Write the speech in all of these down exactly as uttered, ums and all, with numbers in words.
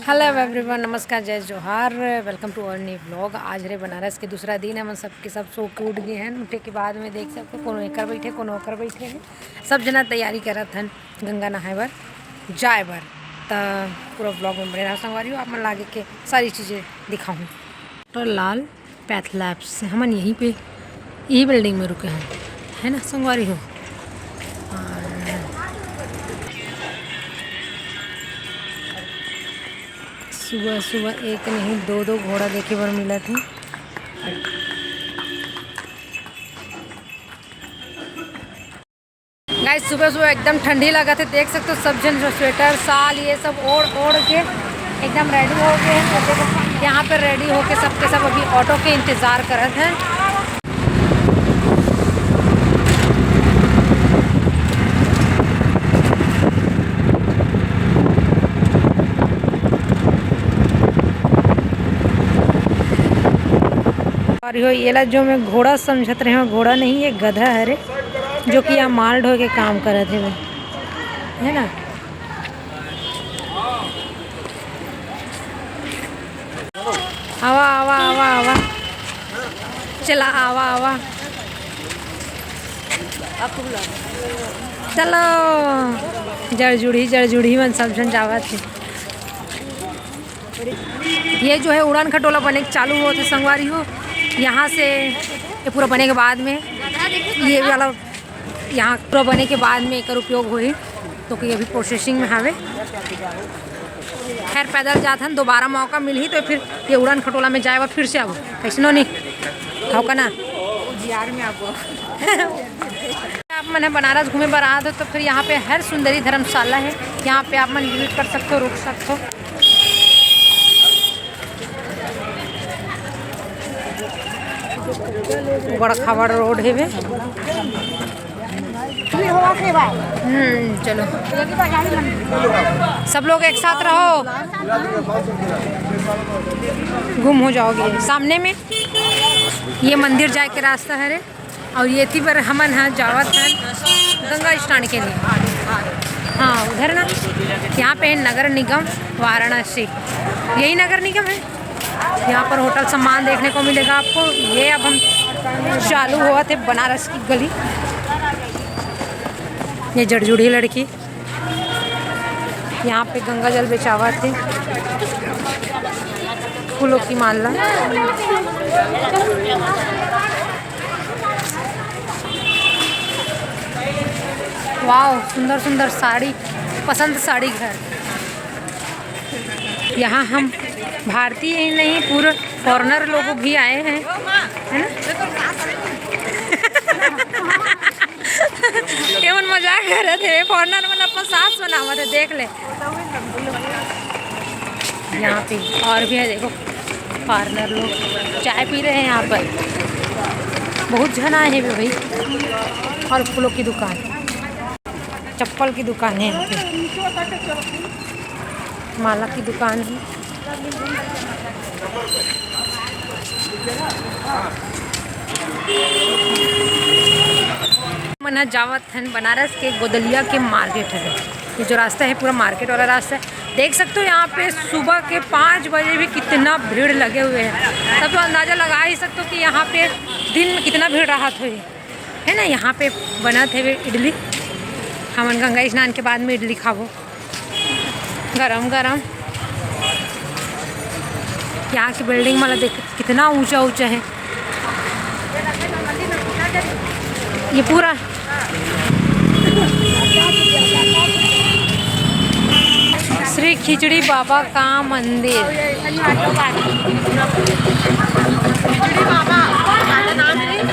Hello everyone, नमस्कार, जय जोहार, welcome to our new vlog। आज हरे बनारस के दूसरा दिन हे, हमन सबके सब सो के उठ गे हन। उठे के बाद में देख सकथो, कोनो एकर बइठे, कोनो ओकर बइठे हे, सब जना तैयारी करत हन गंगा नहाए बर, जाए बर। त पूरा vlog में बने रहा संगवारी हो, आप मन ला आगे के सारी चीजें दिखाहूँ। डॉक्टर लाल पैथ लैब्स, हमन यहीं पे, यही building में रुके हन, है ना संगवारी हो। और सुबह सुबह एक नहीं, दो दो घोड़ा देखे बर मिलत हे। गाइस, सुबह सुबह एकदम ठंडी लगत हे, देख सकथो सब झन जो स्वेटर, शाल, ये सब ओढ़ ओढ़ के एकदम रेडी हो गए हैं। यहाँ पर रेडी होके सबके सब अभी ऑटो के इंतजार करत हैं। और यो, येला जो मैं घोड़ा समझत रहे हूँ, घोड़ा नहीं, ये गधा हरे, जो कि यहाँ माल ढोए के काम करत हे, है ना। आवा, आवा, आवा, आवा। चला, आवा, आवा। चलो, जड़ जुड़ी, जड़ जुड़ी मन सब झन जावत हे। ये जो है उड़ान खटोला बने के चालू होत हे संगवारी हो। यहाँ से ये पूरा बने के बाद में, ये वाला यहाँ पूरा बने के बाद में एकर उपयोग होही, तो कि अभी प्रोसेसिंग में हवे। खैर, पैदल जात हन, दोबारा मौका मिलही तो फिर ये उड़ान खटोला में जाए बर फिर से आबो, कैसनो नहीं, हो का ना? आप मन ह बनारस घूमे बर आत हो तो फिर यहाँ पे हर सुंदरी धर्मशाला है, यहाँ पे आप मन विजिट कर सकते हो, रुक सकते हो। बड़ा खाबड़ रोड हेवे। हम्म, चलो, सब लोग एक साथ रहो, गुम हो जाओगे। सामने में ये मंदिर जाए के रास्ता है रे। और ये थी पर हमन ह जावत हन गंगा स्नान के लिए। हाँ, उधर ना, यहाँ पे है नगर निगम वाराणसी, यही नगर निगम है। यहाँ पर होटल सामान देखने को मिलेगा आपको। ये अब हम चालू होवत हे बनारस की गली। ये जड़जुड़ी लड़की यहाँ पे गंगा जल बेचावत हे, फूलों की माला। वाओ, सुंदर सुंदर साड़ी, पसंद साड़ी घर। यहाँ हम भारतीय ही नहीं, पूरे फॉरेनर लोग भी आए हैं, है ना? ये मन मजाक करत हे, फॉरेनर मन अपन सास बनावत हे, देख ले। यहाँ पे और भी है, देखो, फॉरेनर लोग चाय पी रहे हैं यहाँ पर। बहुत झन आए हैं भाई। और फूलों की दुकान, चप्पल की दुकान है यहाँ पे, माला की दुकान है। मन ह जावत हन बनारस के गोदलिया के मार्केट है। ये जो रास्ता है पूरा मार्केट वाला रास्ता है। देख सकते हो यहाँ पे सुबह के पाँच बजे भी कितना भीड़ लगे हुए हैं, तब तो अंदाज़ा लगा ही सकते हो कि यहाँ पे दिन में कितना भीड़ रहत होही, है ना। यहाँ पे बनत हे इडली, हमन गंगा स्नान के बाद में इडली खाबो। गरम गरम। यहाँ की बिल्डिंग वाला देख, कितना ऊंचा ऊंचा है ये पूरा। श्री खिचड़ी बाबा का मंदिर।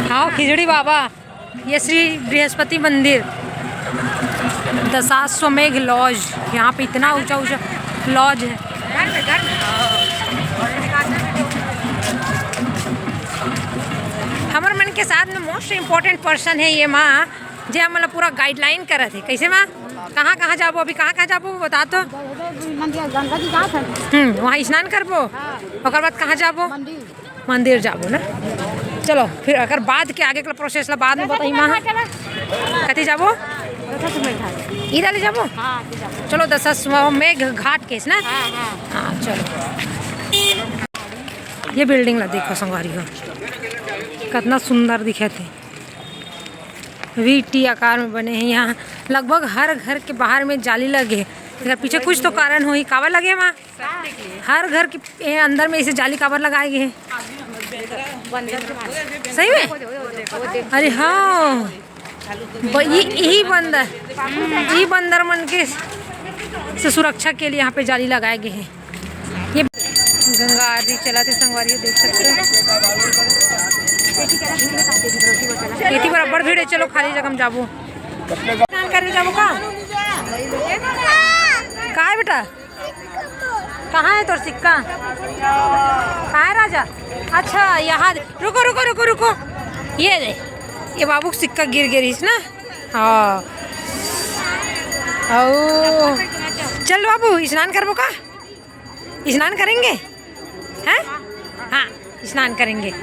हाँ, खिचड़ी बाबा। ये श्री बृहस्पति मंदिर, दशाश्वमेघ लॉज, यहाँ पे इतना ऊंचा ऊंचा लॉज है। हमर मन के साथ में मोस्ट इम्पोर्टेंट पर्सन है ये माँ, जे हमन ला पूरा गाइडलाइन करत है। कैसे माँ, कहाँ कहाँ जाबो, अभी कहाँ कहाँ जाबो बता तो। मंदिर गंगा जी जात है। हम्म, वहाँ स्नान करबो, हाँ। ओकर बाद कहाँ जाबो? मंदिर। मंदिर जाबो ना। चलो, फिर अगर बाद के आगे के प्रोसेस ला बाद में बताई माँ। कति जाबो? इधर ले जाबो। हाँ, ले जाबो। चलो, दशाश्वमेध घाट केस ना। हाँ, हाँ। हाँ, चलो। ये बिल्डिंग ला देखो संगवारी हो, कितना सुंदर दिखत हे। वी टी आकार में बने हे। यहाँ लगभग हर घर के बाहर में जाली लगे हे। एकर पीछे कुछ तो कारण होही, काबर लगे हे वहाँ? हर घर के, ए, अंदर में ऐसे जाली काबर लगाए गए हैं? सही में? अरे हाँ, ब-, ये, यही बंदर, यही बंदर मन के से सुरक्षा के लिए यहाँ पे जाली लगाए गए हैं। ये गंगा आरती चलाथे संगवारी, देख सकते हो। एती बर अब्बड़ भीड़ है, चलो खाली जगह में जाबो। स्नान करे जाबो का? का है बेटा? कहाँ है तोर सिक्का? कहाँ है राजा? अच्छा, यहाँ दे। रुको, रुको, रुको, रुको। ये दे, ये बाबू का सिक्का गिर गे रहिस ना। हाँ। ओ, चल बाबू, स्नान करबो का? स्नान करेंगे? हैं? हाँ, स्नान करेंगे। तो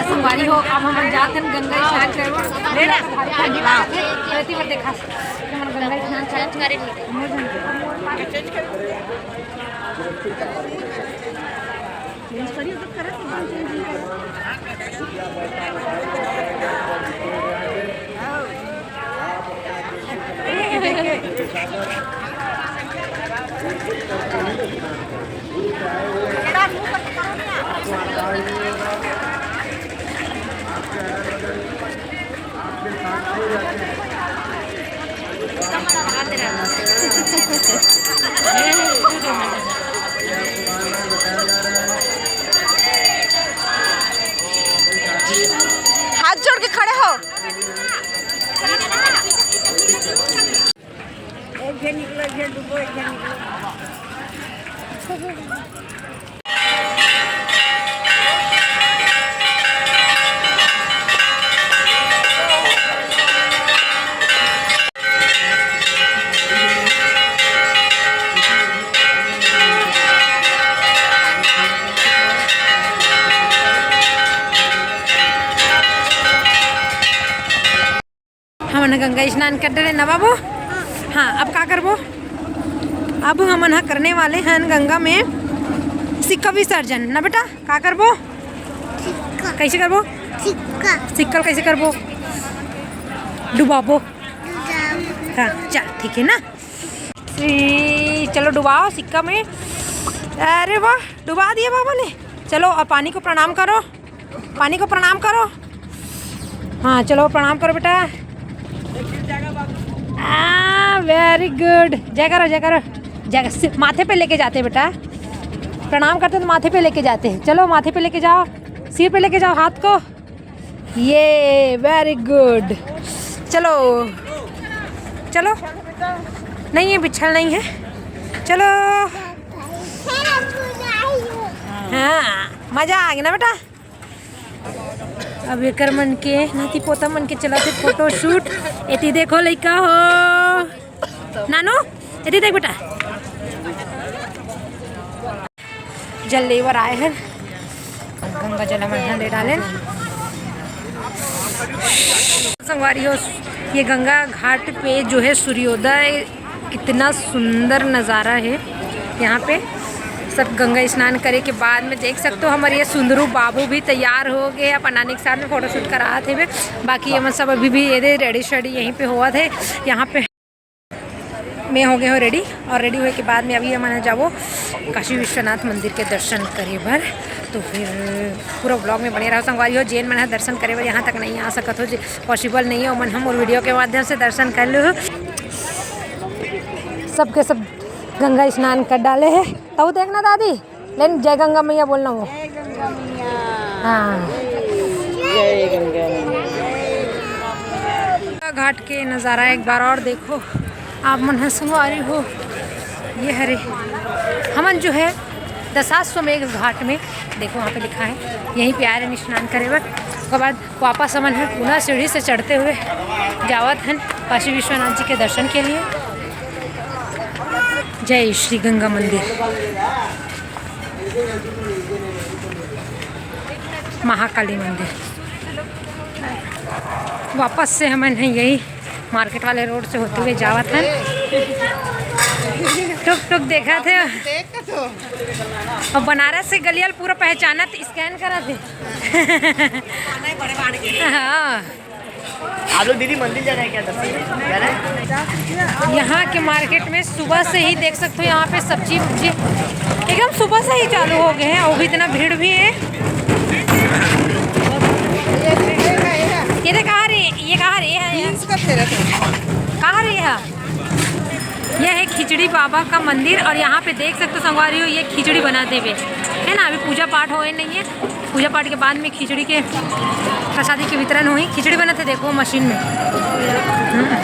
संगवारी हो, अब हमन जात हन गंगा स्नान करबो। ले ना। एती बर देखा, हमन गंगा स्नान करबो। हाथ जोड़ के खड़े हो। एक झन निकलो, एक झन डूबो, एक झन निकलो। हमन ह गंगा स्नान कर डरे ना बाबू। हाँ, अब का करबो? अब हमन ह करने वाले हन गंगा में सिक्का विसर्जन ना बेटा। का करबो? सिक्का। कैसे करबो? सिक्का। सिक्का ल कैसे करबो? डुबाबो। डुबाबो। हाँ, चल ठीक है ना। श्री, चलो डुबाओ सिक्का में। अरे वाह, डुबा दिया बाबा ने। चलो, अब पानी को प्रणाम करो, पानी को प्रणाम करो। हाँ, चलो प्रणाम करो बेटा। आ, very good। जय करो, जय करो। जय कर-, सिर, माथे पे लेके जाते हैं बेटा, प्रणाम करते तो माथे पे लेके जाते हैं। चलो माथे पे लेके जाओ, सिर पे लेके जाओ हाथ को। ये very good। चलो, चलो। नहीं, ये बिच्छल नहीं है। चलो। हाँ, मजा आ गया ना बेटा। अब एकर मन के नाती पोता मन के चलत हे photoshoot। एती देखो लइका हो, नानू, एती देख बेटा। जल लेवर आए हैं, गंगा जल हमन यहाँ ले डालेन। संगवारी हो, ये गंगा घाट पे जो है सूर्योदय, कितना सुंदर नज़ारा है यहाँ पे। सब गंगा स्नान करे के बाद में देख सकते हो, हमारे ये सुंदरू बाबू भी तैयार हो गए, अपन नानी के साथ में photoshoot करात हे। बाकी ये मन सब अभी भी ये दे ready शेडी यहीं पे होवत हे। यहाँ पे मैं हो गए हो ready, और ready होए के बाद में अभी हमन जाबो काशी विश्वनाथ मंदिर के दर्शन करे बर। तो फिर पूरा vlog में बने रहो संगवारी हो। जेन मन ह दर्शन करे बर यहाँ तक नहीं आ सकत हो, जे possible नहीं हो, मन हम और video के माध्यम से दर्शन कर लो। सबके सब गंगा स्नान कर डाले है। तू देखना दादी, लेकिन जय गंगा मैया बोलना हो। जय गंगा मैया। हाँ। जय गंगा मैया। घाट के नज़ारा एक बार और देखो आप मन ह संगवारी हो। ये हरे हमन जो है दशाश्वमेघ घाट में, देखो वहाँ पे लिखा है, यहीं पे आए रहन स्नान करे बर। ओकर बाद वापस हमन ह पुनः सीढ़ी से चढ़ते हुए जावत हन काशी विश्वनाथ जी के दर्शन के लिए। जय श्री गंगा मंदिर, महाकाली मंदिर। वापस से हमन ह यही मार्केट वाले रोड से होते हुए जावत हन। टुक टुक देखत हे। देख तो। अउ बनारस के गलिया ल पूरा पहचानत, स्कैन करत हे। हाँ। आप लोग दीदी मंदिर जा रहे हैं क्या? दर्शन जा रहे हैं? यहाँ के मार्केट में सुबह से ही देख सकते हो, यहाँ पे सब्जी उब्जी एकदम सुबह से ही चालू हो गए हैं। और भी इतना भीड़ भी है। ये देख, कहाँ रे, ये कहाँ रे है? बीन्स का ठेला था। कहाँ रे है? यह है खिचड़ी बाबा का मंदिर और यहाँ पे देख सकते हो संगवारी हो, ये खिचड़ी बनाते हुए है ना। अभी पूजा पाठ होए नहीं है, पूजा पाठ के बाद में खिचड़ी के प्रसादी के वितरण हुई। खिचड़ी बनाते देखो मशीन में। हम्म।